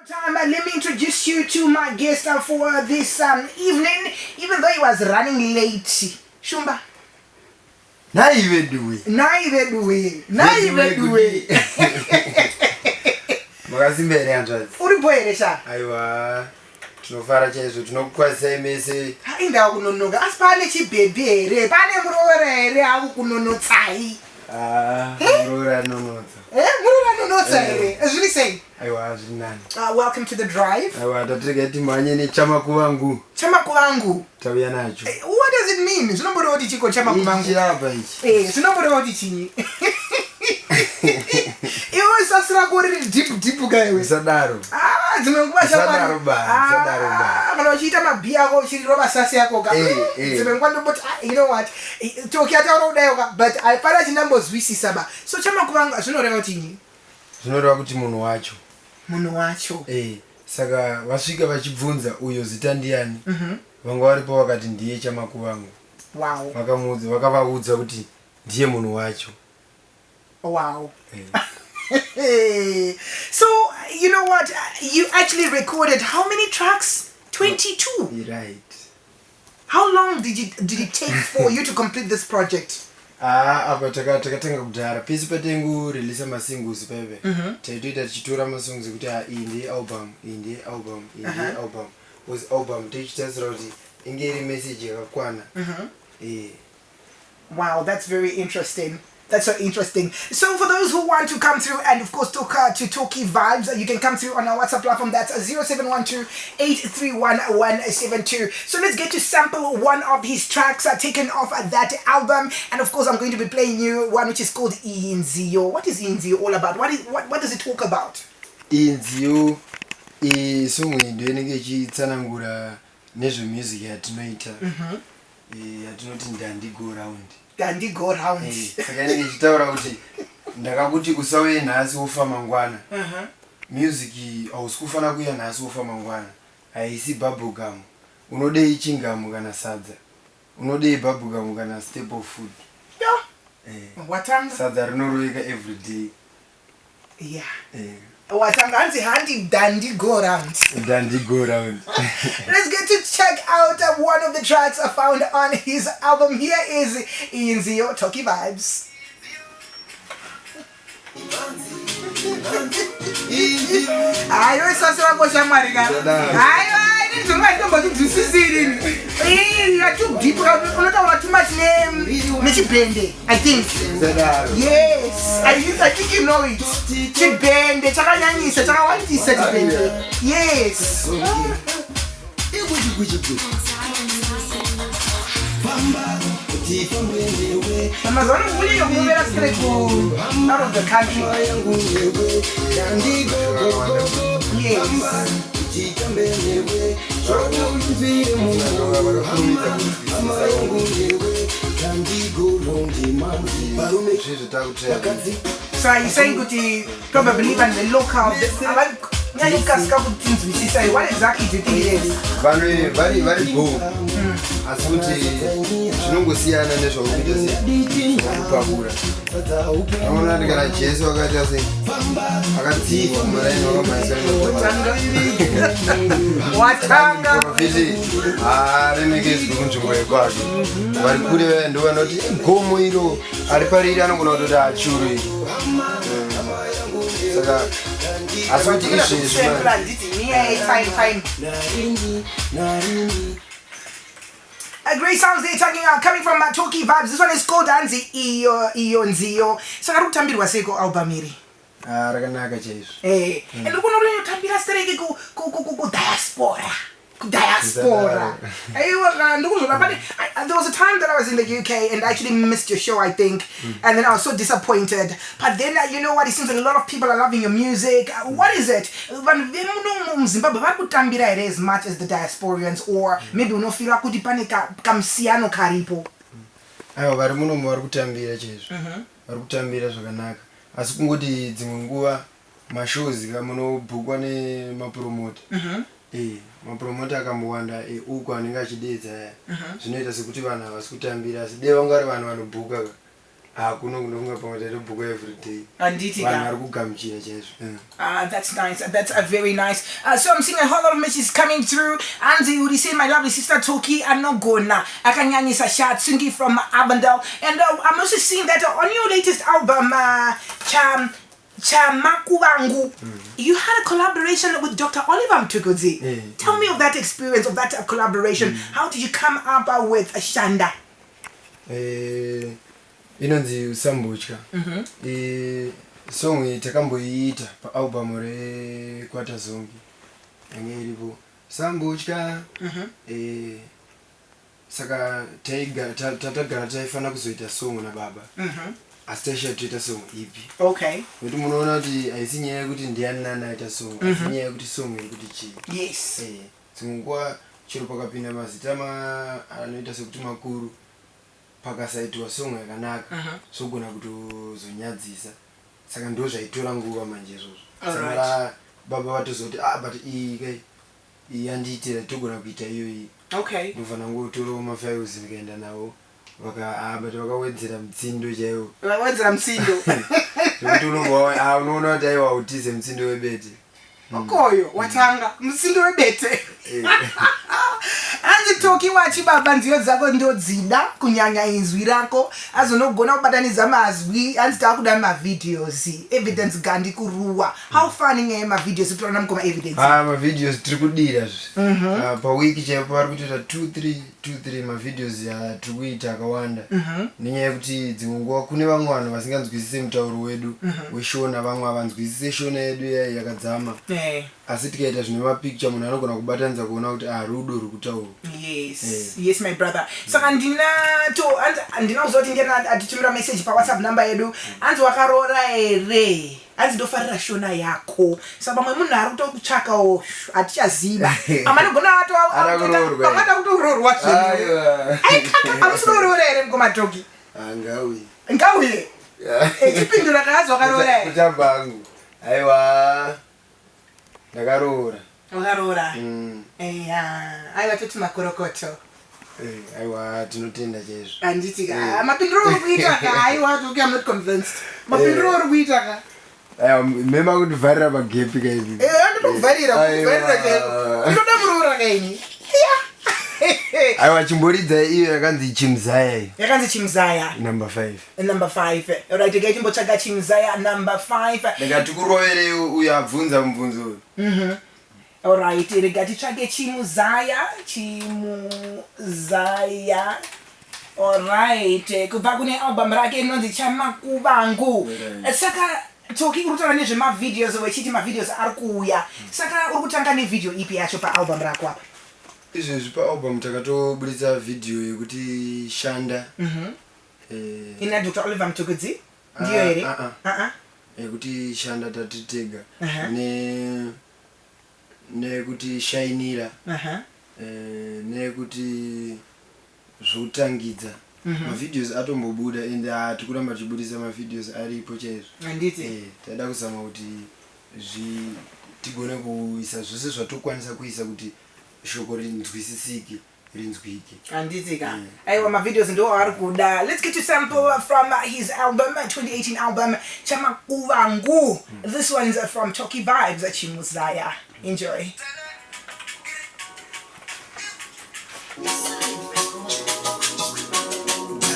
Time, let me introduce you to my guest for this evening, even though he was running late. Shumba. Nhai veduwe. Nhai veduwe. Nhai veduwe. Makasimba here, hanzvadzi? Uri bho here, sha? Aiwa, tinofara chaizvo, tinokukwazisai mese. Indawa kunonoka, asi pane chibhebhi here? Pane muroora here aku kunonotsai? Ah, muroora anonotsa. Eh, muroora anonotsa here? Zviri sei? Aiwa, zviri nani. Welcome to The Drive. Aiwa, tatirega timhanye nechamakuvangu. Chamakuvangu. Tauya nacho. What does it mean? Zvinomboreva kuti chiko chamakuvangu? Ichi apa ichi. Zvinomboreva kuti chinyi? Iwe sasira kuri riri deep deep ka iwe. Usadaro. Ah, dzimwe nguva Usadaro ba, usadaro ba. Ah, kana uchiita mabhi ako uchirova sasi yako ka. Dzimwe nguva ndomboti, ah, you know what? Toki ataura kudai ka, but hapana chindambozwisisa ba. So chamakuvangu zvinoreva kuti chinyi? Zvinoreva kuti munhu wacho. Munhu wacho. Saka vasvika vachibvunza uyo zita ndiani? Vanga varipo vakati ndiye Chamakuvangu. Vakamuudza, vakavaudza kuti ndiye munhu wacho. So, you know what? You actually recorded how many tracks? 22. Right. How long did it take for you to complete this project? Ah, apa takatanga kudhara pese pataingoreleasa masingles paipe, taitoita tichitora masongs ekuti, ah, iyi ndeye album, iyi ndeye album, iyi ndeye album, because album tichitarisira kuti inge iri message yakakwana. Wow, that's very interesting. That's so interesting. So for those who want to come through and of course talk to Toki Vibes, you can come through on our WhatsApp platform. That's 0712 831 172. So let's get to sample one of his tracks taken off that album. And of course, I'm going to be playing you one which is called Inziyo. What is Inziyo all about? What does it talk about? Inziyo isong iyi ndo inenge ichitsanangura nezvemusic yatinoita, yatinoti Ndandi Go Round. Dandi Go Round. Saka inenge ichitaura kuti ndakakuti usauye nhasi wofa mangwana. Music hausi kufanira kuuya nhasi wofa mangwana, haisi bubblegum. Unodei, chingamu kana sadza? Unodei, bubblegum kana staple food? Watanga. Sadza rinoroveka every day. Watanga, hanzi handi Dandi Go Round. Dandi Go Round. Let's get to check out one of the tracks found on his album. Here is Inzio, Toki Vibes. Aiwa, sasi wako shamwari ka. Aiwa, ini ndinonga ndinombozvinzwisisiri. Too deep, unotaura too much nechibhende, I think. Sadaro. Yes, I think you know it. Chibhende chakanyanyisa, chakawandisa chibhende. Yes. Famba tifambe newe. Mazuva ano kunyanya kurovera straight out of the country. Yangu newe dandigogogogo. Titambe newe zvounzwire mumwoyo, hama yangu newe dandigorondi manzi varume Zvezvo takutraya. vakadzi. So are you saying kuti probably even the local nyanya kukasika kutinzwisisa? What exactly do you think it is? Vanhu vari go, asi kuti zvinongosiyana nezvauri kuita, sei zvakupakura. Unoona kuti kana Jesu akaita sei, akatsiva muraini wakamhanyiswa. Watanga. Profiti haaremekedzwi kunzvimbo yekwake. Vari kure vaya ndo vanoti, "Eh, gomo iro ari pariri," anogona kutoti achuru iri. Saka asi kuti izvezvi Sample handiti niya time time. Narini narini. A great sounds there talking, coming from Toki Vibes. This one is called Anzi Iyo Iyo Nziyo. Saka ri kutambirwa seiko album iri? Ah, rakanaka chaizvo. And uri kuona rinotambira stereki ku diaspora. Ku diaspora. Aiwa, ndikuzvona pane there was a time that I was in the UK and I actually missed your show, I think. And then I was so disappointed. But then you know what? It seems like a lot of people are loving your music. What is it? Vanhu vemuno muZimbabwe vari kutambira here as much as the diasporians, or maybe unofeela kuti pane kamusiyano karipo? Aiwa, vari munomu vari kutambira chaizvo, vari kutambira zvakanaka, asi kungoti dzimwe nguva mashows ka munobhukwa nemapromota. Mapromota akambowanda uko anenge achideedza aya, zvinoita sekuti vanhu havasi kutambira, asi dei vanga vari vanhu vanobhuka ka. Ah, kuno kunofunga pamwe taitobhukwa everyday. Handiti Vanhu ka? vari kugamuchira chaizvo. Ah, that's nice. That's very nice. So I'm seeing a whole lot of messages coming through. Anzi Uri my lovely sister Toki Anogona Akanyanyisa Shatsungi from Avondale. And I'm also seeing that on your latest album, Chamakuvangu, you had a collaboration with Dr. Oliver Mtukudzi. Yeah. Tell me of that experience, of that collaboration. How did you come up with Shanda? Inonzi Usambotya. Song iyi takamboiita paalbum reKwatazongi yange iripo, Sambotya. Saka tatagara taifanira kuzoita song nababa, asi taisha toita song ipi? Nekuti munoona kuti haisi nyaya yekuti ndiani nani aita song, asi nyaya yekuti song iri kuti chii. Dzimwe nguva chero pakapinda mazita anoita sekuti makuru, pakasaitiwa song yakanaka, zvogona kutozonyadzisa. Saka ndo zvaitora nguva manje izvozvo. Saka baba vatozoti, "Ah, but iyi kai, iyi yandiitira, togona kuita iyoyi." Ndofanira ngotorawo mafiles ndikaenda nawo, vaka, ah, but vakawedzera mutsindo chaiwo. Wedzera mutsindo. Zvekuti unoona kuti aiwa, utize mutsindo webete. Okoyo watanga mutsindo webete. Hanzi, "Toki wachi baba, nziyo dzako ndodzida, kunyanya inzwi rako, azonogona kubatanidza mazwi. Hanzi taakuda mavideos, Evidence Gandi kuruwa. How far nyaya yemavideos kutaura namukoma Evidence?" Ah, mavideos tiri kudira zve. Ah, pawiki chaipo vari kutoita 2 3 2 3 mavideos atiri kuita akawanda, nenyaya yekuti dzimwe nguva kune vamwe vanhu vasinganzwisise mutauro wedu weShona, vamwe havanzwisise Shona yedu iya yakadzama. Asi tikaita zvine mapicture, munhu anogona kubatanidza kuona kuti, ah, rudo ruri kutaurwa. Yes. Yes, my brother. Saka ndina to handina kuziva kuti ndiani atitumira message paWhatsApp number yedu. Hanzi, "Wakaroora here? Hanzi ndofarira Shona yako." Saka pamwe munhu ari kutokutsvakawo, hatichaziva amanogona. Ada kuroorwa. Pamwe ada kutoroorwa zvenyu. Aiwa. Aikaka, hamusiroroora here, mukoma Toki? Angauye. Ngauye echipindura kaanzi, "Wakaroora here?" Kutamba hangu, aiwa, ndakaroora. Wakaroora? Eya, aiwa, toti makorokoto. Aiwa, tinotenda chaizvo. Handiti ka? Mapinduro uri kuita ka, aiwa Toki, I'm not convinced. Mapinduro uri kuita ka. Aiwa, mema kutivharira pagepi kaipi. Andotokuvharira, kuvharira chaiko, ndinoda muroora kaini. Aiwa, chimboridza iyo yakanzi Chimzaya iyi. Yakanzi Chimzaya. Number 5. Number 5, right. Regai timbotsvaga Chimzaya number 5. Ndingati kuroverei uyo abvunza mubvunzo uyu. Alright, rega titsvage Chimuzaya, Chimuzaya. Alright, kubva kune album rake inonzi Chamakuvangu. Saka Toki, uri kutaura nezvemavideos, wechiti mavideos ari kuuya. Saka uri kutanga nevhidhiyo ipi yacho paalbum rako apa? Izvezvi paalbum takatoburitsa vhidhiyo yekuti Shanda. Ina Dr Oliver Mtukudzi ndiyo here? Ah, ah. Ah, ah. Yekuti Shanda tati tega, neyekuti Shainira, neyekuti Zvotangidza. Mavideos atombobuda, ende hatikuramba tichibudisa mavideos, aripo chaizvo. Handiti? Taida kuzama kuti tigone kuisa zvose zvatokwanisa kuisa kuti shoko rinzwisisike, rinzwike. Handiti ka? Aiwa, mavideos ndo ari kuda. Let's get to sample from his album, 2018 album Chamakuvangu. This one's from Toki Vibes, Chimuzaya. Enjoy.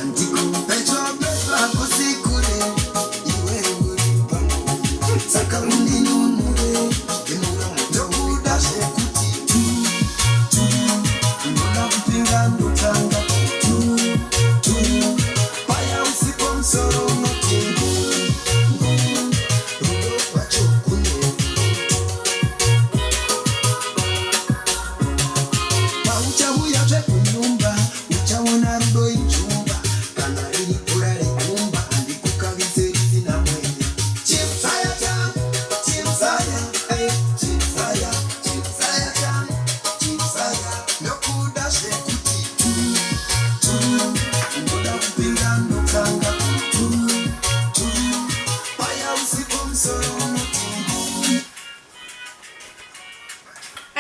Ndikupetwa kusikure, iwe uri pamoyo, saka undinunure. Ndokuda zvekuti tu tu, ndoda kupinga, ndotanga tu tu, paya usipo musoro unoti ngu ngu, rudo rwacho kune pauchauya zvekunyumba.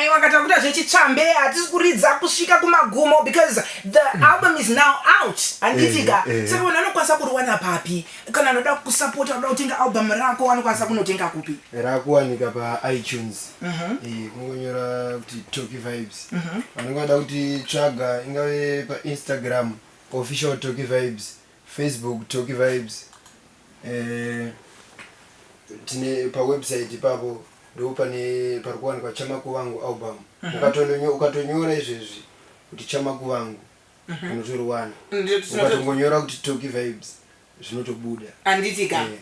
Aiwa, katakuta zvechitsvambe, hatisi kuridza kusvika kumagumo because the album is now out, handitika? Eh. Saka vanhu vanokwanisa kuriwana papi? Kana anoda kusapota, anoda kutenga album rako, anokwanisa kunotenga kupi? Rakuwanika paitunes. Kungonyora kuti Tocky Vibes. Vanenge vada kuti tsvaga, ingave paInstagram, official Tocky Vibes, Facebook, Tocky Vibes. Tine pawebsite ipapo, ndo pane pari kuwanikwa Chamakuvangu album. Ukatonyora izvezvi kuti Chamakuvangu, unotoriwana. Ukatongonyora kuti Tocky Vibes, zvinotobuda. Handitika? Eh.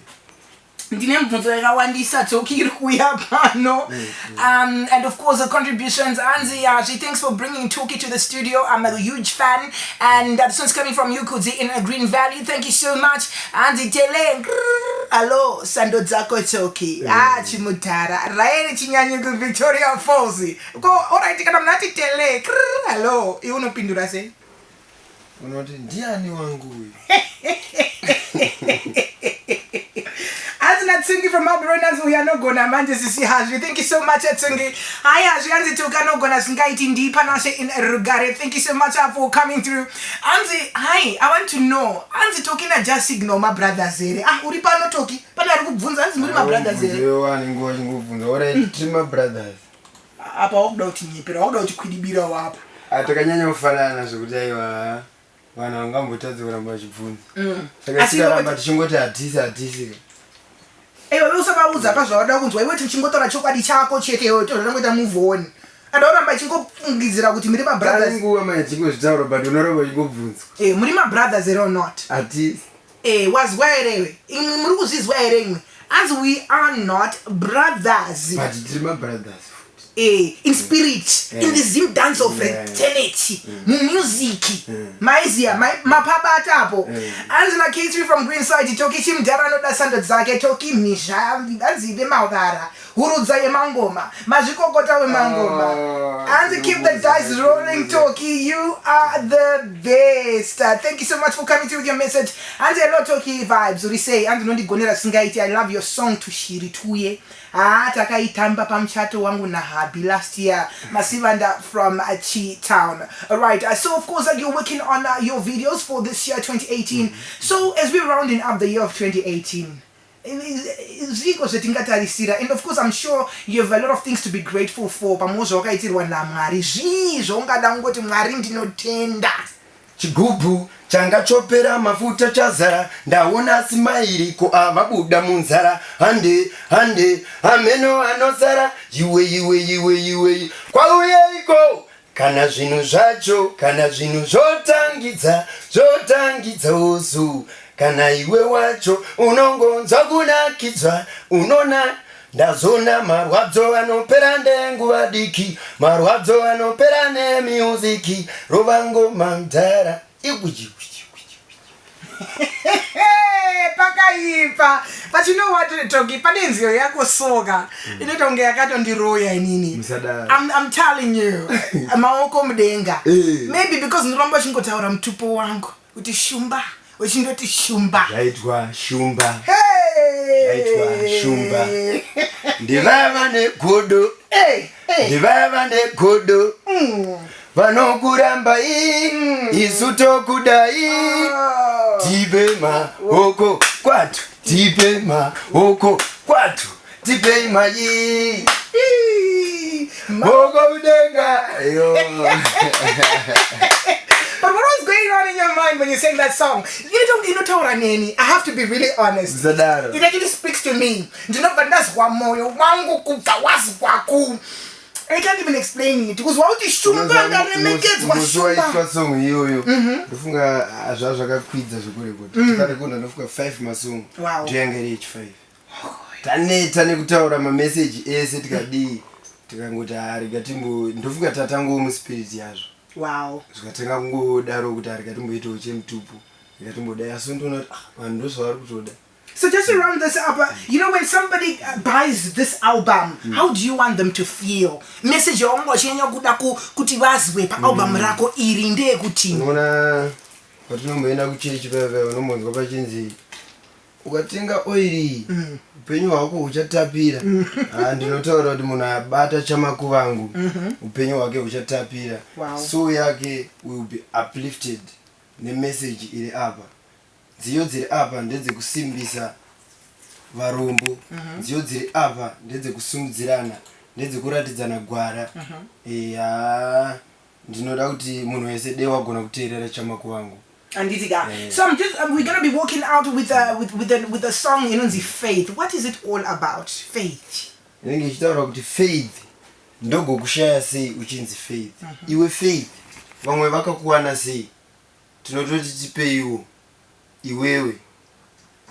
Ndine mibvunzo yakawandisa, Tocky, iri kuuya pano, and of course the contributions. Anzi Yaji, "Thanks for bringing Tocky to the studio. I'm a huge fan." And this one's coming from Yukudzi in Green Valley. Thank you so much. Anzi Tele, "Hello, sando dzako Tocky." Ah, chimutara raeri chinyanyi kuVictoria Falls ko. Alright, kana munhu ati "Tele, hello," iwe unopindura sei? Unoti, "Ndiani wangu uyu?" Anzi naTsungi from Albury, uyu anogona manje, sisi Hazvi. Thank you so much, Tsungi. Hi Hazvi, anzi Tocky anogona zvingaiti, ndipanashe in Rugare. Thank you so much for coming through. Anzi, "Hi, I want to know," anzi, "Tocky naJah Signal mabrothers here?" Ah, uri pano Tocky, pane ari kubvunza, anzi muri mabrothers here? Mubvunzo wanenge wachingobvunza. Alright, tiri mabrothers. Apa wakuda kuti nyepera, wakuda kuti kwidibirawo apa. Ah, takanyanya kufanana zvekuti aiwa, vanhu vangambotadzi kuramba vachibvunza. Saka Asi tikaramba tichingoti hatisi, hatisi. Aiwa, iwe usavaudza pa zvawada kunzwa. Iwe tichingotaura chokwadi chako chete, iwe tozotangoita move on. Ada uramba ichingofungidzira kuti muri mabrothers. Nguva mai chingozvitaura, but unoramba uchingobvunzwa. Muri mabrothers here or not? Hatisi. Wazwa herewe? Imwe muri kuzvizwa here imwe? As we are not brothers. But tiri mabrothers futi. In spirit, in the Zim dance of fraternity, mumusic maiziya mapabata apo. Anzi na-K3 from Greenside, "Tocky chimudhara anoda sando dzake. Tocky mhizha." Anzi vemavara, hurudza yemangoma, mazvikokota wemangoma. Anzi, "Keep the dice rolling, Tocky. You are the best." Thank you so much for coming through with your message. Anzi, "Hello Tocky Vibes, uri sei?" Anzi, "Unondigonera singaiti. I love your song Tushiri Tuye. Ha, takaitamba pamuchato wangu nahubby last year." Masivanda from Chi Town. Alright, so of course you're working on your videos for this year 2018. So as we're rounding up the year of 2018, zviko zvetingatarisira? And of course I'm sure you have a lot of things to be grateful for pamwe zvawakaitirwa naMwari. Zvii zvaungada kungoti, "Mwari, ndinotenda"? Chigubhu changa chopera mafuta chazara, ndaona simairiko avabuda munzara. Hande hande, hameno anosara. Iwe iwe iwe iwe, kwauyeiko? Kana zvinhu zvacho, kana zvinhu zvotangidza, zvotangidza usu, kana iwe wacho unongonzwa kunakidzwa. Unona ndazona marwadzo anopera ndenguva diki, marwadzo anopera nemusic. Rova ngoma mdhara. Igwijikwiji. Pakaipa. But you know what, Tocky, pane nziyo yako soka inoita kunge yakatondiroya inini. Musadaro. I'm telling you, maoko mudenga. Maybe because ndinoramba uchingotaura mutupo wangu kuti shumba, uchindoti shumba. Zvaitwa shumba. Hey! Zvaitwa shumba. Ndivava negodo. Hey, hey. Ndivava negodo. Vanokurambai, isu tokudai. Oh. Tipe maoko kwatu, tipe maoko kwatu, tipei mai. Ii. Maoko mudenga. Yo. But what was going on in your mind when you sang that song? You don't inotaura neni. I have to be really honest. Musadaro. It actually speaks to me. Ndinobva ndazwa moyo wangu kubva wazwa ku, I can't even explain it. Kuzwa kuti shumba, ndaremekedzwa. Musi Shumba. waitwa song iyoyo, ndofunga zva zvakakwidza zvekurekodha, tikarekodha ndofunga 5 masong. Ndoyanga iri h5. Taneta nekutaura mameseji ese, tikadii, tikangoti harika timbo, ndofunga tatangowo muspirit yazvo. Zvikatanga kungodaro kuti harika timboitawo chemutupo, rikatimbodai, asi ndoona kuti ah, vanhu ndozvavari kutoda. So just to round this up, when somebody buys this album, how do you want them to feel? Message yaunga uchinyanya kuda kuti vazwe paalbum rako iri ndeyekuti? Unoona patinomboenda kuchechi paya paya, unombonzwa pachinzi Ukatenga oil iyi, upenyu hwako huchatapira. Ah, ndinotaura kuti munhu abata Chamakuvangu, upenyu hwake huchatapira. Soul yake will be uplifted nemessage iri apa. Nziyo dziri apa ndedzekusimbisa varombo. Nziyo dziri apa ndedzekusimudzirana, ndedzekuratidzana gwara. Eya, ndinoda kuti munhu wese dei wagona kuteerera Chamakuvangu. Handiti ka? So I'm just we're gonna be walking out with a song inonzi Faith. What is it all about, Faith? Inenge ichitaura kuti faith, ndogokushaya sei uchinzi Faith? Iwe Faith, vamwe vakakuwana sei? Tinototi tipeiwo iwewe.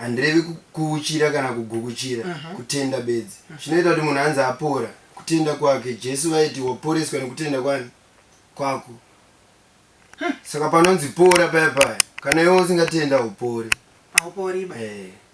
Handirevi kuuchira kana kugukuchira, kutenda bedzi. Chinoita kuti munhu anzi apora kutenda kwake. Jesu vaiti waporeswa nekutenda kwani kwako. Saka panonzi pora paya paya, kana iwe usingatenda, upore. Haupori ba.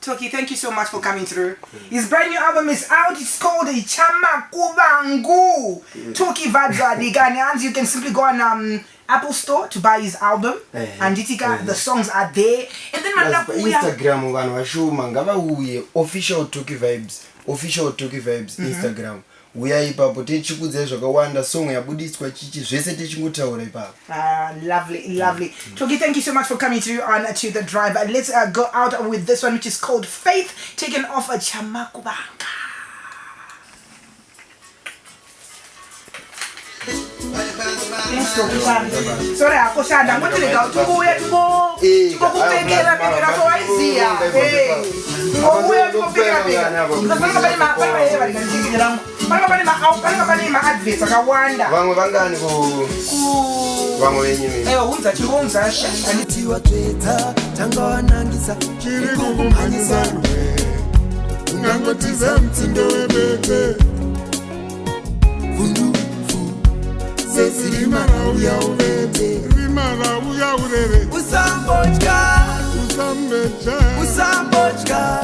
Tocky, thank you so much for coming through. His brand new album is out. It's called Chamakuvangu. Tocky Vibes Digani. And you can simply go on Apple Store to buy his album. Handiti ka, the songs are there. And then Plus, Manda Kuya. paInstagram vanhu vashoma ngavauye, official Tocky Vibes, official Tocky Vibes Instagram. Uyai ipapo, tichikudzai zvakawanda, song yabuditswa, chichi zvese tichingotaura ipapo. Ah, lovely, lovely. Tocky, thank you so much for coming through on to The Drive. Let's go out with this one, which is called Faith, taken off a Chamakubanga. Thanks, Tocky. Sorry, hako shanda ngotirega tingouya tingokupfekera pfekera so waiziya ngouya tingopfekera pfekera because panenge pane pane pane rangu panenge pane maadverts akawanda. Vamwe vangani ku vamwe venyu mimi? Aiwa, unza, chingounza. Tiwatsvedza tanga wanangisa Chiri kukumhanyisa rwe, ungangotiza mutsindo webete. Vhundufu Sezirima rauya uvete, rima rauya urere. Usambotya. Usambetya. Usambotya.